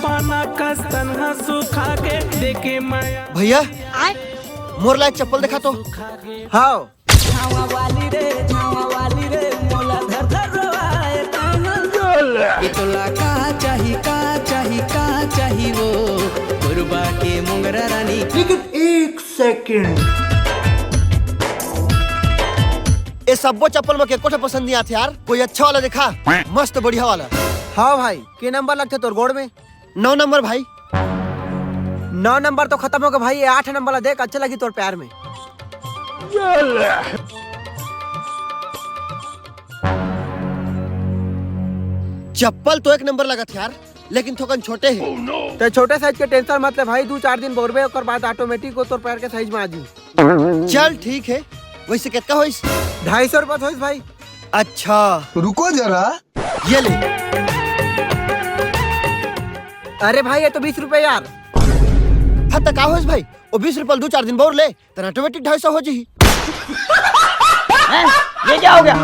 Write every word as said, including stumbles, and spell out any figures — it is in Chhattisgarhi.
पाना कस तन ह सुखा के देखे माया। भैया, मोर ला एक चप्पल देखा तो। हाव। तोला का चाही, का चाही, का चाही वो गुरबा के मोंगरा रानी। लेकिन एक सेकंड, ये सब्बो चप्पल में के कोठा पसंद नहीं आते यार, कोई अच्छा वाला दिखा, मस्त बढ़िया वाला। हाँ भाई, के नंबर लगते तोर गोड़ में? नौ नंबर भाई। नौ नंबर तो खत्म हो गया भाई, ये आठ नंबर ला देख, अच्छा लगी तोर पैर में। चप्पल तो एक नंबर लगत यार, लेकिन थोकन छोटे है। ते छोटे साइज के टेंशन मत ले भाई, दू चार दिन बउरबे, ओकर बाद ऑटोमेटिक वो तोर पैर के साइज में आ जी। चल ठीक है, वैसे कितना होइस? ढाई सौ रुपया होइस भाई। अच्छा। रुको जरा। ये ले। अरे भाई, ये तो बीस रुपए यार। हाँ, तो का होइस भाई? वो बीस रुपए दो चार दिन बउर ले, तेरा ऑटोमेटिक ढाई सौ हो जी। ये क्या हो गया?